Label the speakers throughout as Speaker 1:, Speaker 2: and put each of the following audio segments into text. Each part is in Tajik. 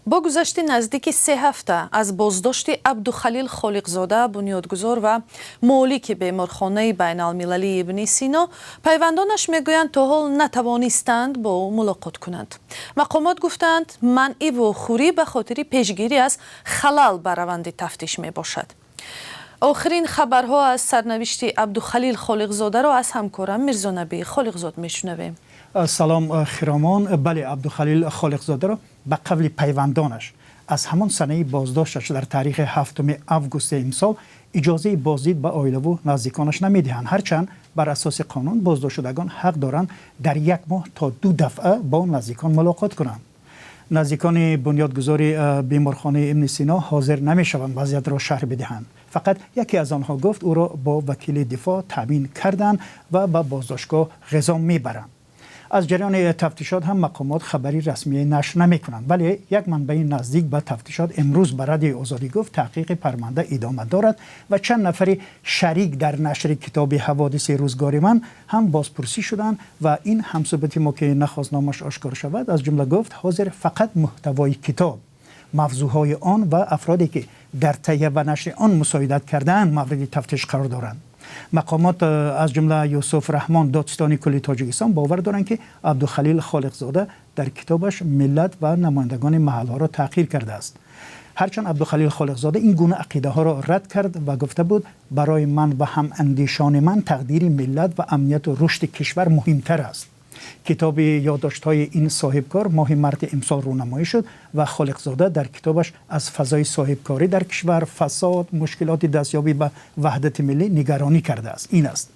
Speaker 1: Бо гузашти наздики 3 ҳафта аз боздошти Абдухалил Холиқзода, бунёдгузор ва молики беморхонаи байналмилалии Ибни Сино, пайвандонаш мегӯянд, то ҳол натавонистанд бо ӯ мулоқот кунанд. Мақомот гуфтаанд, манъи вохӯрӣ ба хотири пешгирӣ аз халал ба раванди тафтиш мебошад. Охирин хабарҳо аз сарнавишти Абдухалил Холиқзодаро аз ҳамкорам Мирзонабӣ Холиқзод мешунавем.
Speaker 2: Салом, Хиромон. Бале, Абдухалил Холиқзодаро ба қавли пайвандонаш аз ҳамон санаи боздошташ дар таърихи 7 августи имсол иҷозаи боздид ба оилаву наздиконаш намедиҳанд. Ҳарчанд бар асоси қонун боздоштшудагон ҳақ доранд дар як моҳ то ду дафъа бо наздикон мулоқот кунанд. Наздикони бунёдгузори беморхонаи Ибни Сино ҳозир намешаванд вазъиятро шарҳ бидиҳанд. Фақат яке аз онҳо гуфт, ӯро бо вакили дифоъ таъмин карданд ва ба боздоштгоҳ ғизо мебаранд. Аз ҷараёни тафтишот ҳам мақомот хабари расмие нашр намекунанд. Вале як манбаи наздик ба тафтишот имрӯз ба Радиои Озодӣ гуфт, таҳқиқи парванда идома дорад ва чанд нафари шарик дар нашри китоби «Ҳаводиси рӯзгори ман» ҳам бозпурсӣ шуданд. Ва ин ҳамсӯҳбати мо, ки нахост номаш ошкор шавад, аз ҷумла гуфт, ҳозир фақат муҳтавои китоб, мавзӯъҳои он ва афроде ки дар таҳия ва нашри он мусоидат кардаанд, мавриди тафтиш қарор доранд. Мақомот, аз ҷумла Юсуф Раҳмон, додситони кулли Тоҷикистон, бовар доранд, ки Абдухалил Холиқзода дар китобаш миллат ва намояндагони маҳалҳоро таҳқир кардааст. Ҳарчанд Абдухалил Холиқзода ин гуна ақидаҳоро рад кард ва гуфта буд, барои ман ва ҳамандешони ман тақдири миллат ва амнияту рушди кишвар муҳимтар аст. Китоби ёддоштҳои ин соҳибкор моҳи марти имсол рӯнамоӣ шуд ва Холиқзода дар китобаш аз фазои соҳибкорӣ дар кишвар, фасод, мушкилоти дастёбӣ ба ваҳдати миллӣ нигаронӣ кардааст. Ин аст.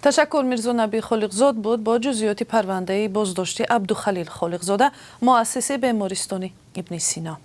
Speaker 1: Ташаккур. Мирзонабӣ Холиқзод буд бо ҷузъиёти парвандаи боздошти Абдухалил Холиқзода, муассиси бемористони Ибни Сино.